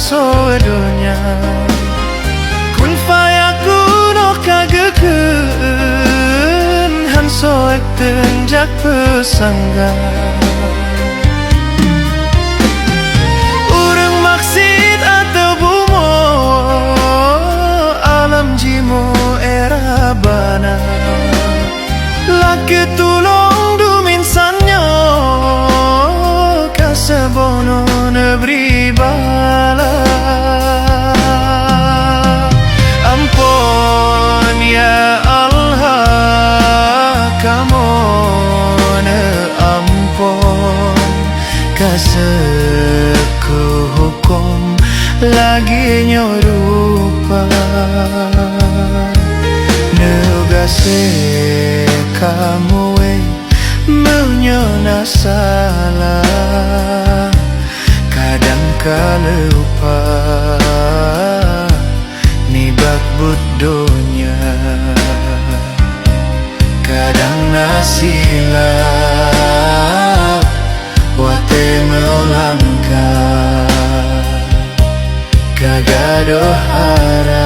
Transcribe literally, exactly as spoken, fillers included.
soe donya. Kun fayakun 'oh ka geukheun, han soe teunjak peusangga. Ureuëng maksiet ateueh bumoe, alam jimu era bana. Lakée tulông dumin sanyoe, ka seuboh neubri bala. Amphon ya Allah, kamoe neuamphon, ka seukeu huköm lagée nyoe rupa. Neugaséh kamoe meunyoe na salah, kadang ka leupah nibak buet donya. Kadang na silap watée meulangkah, ka gadôh harab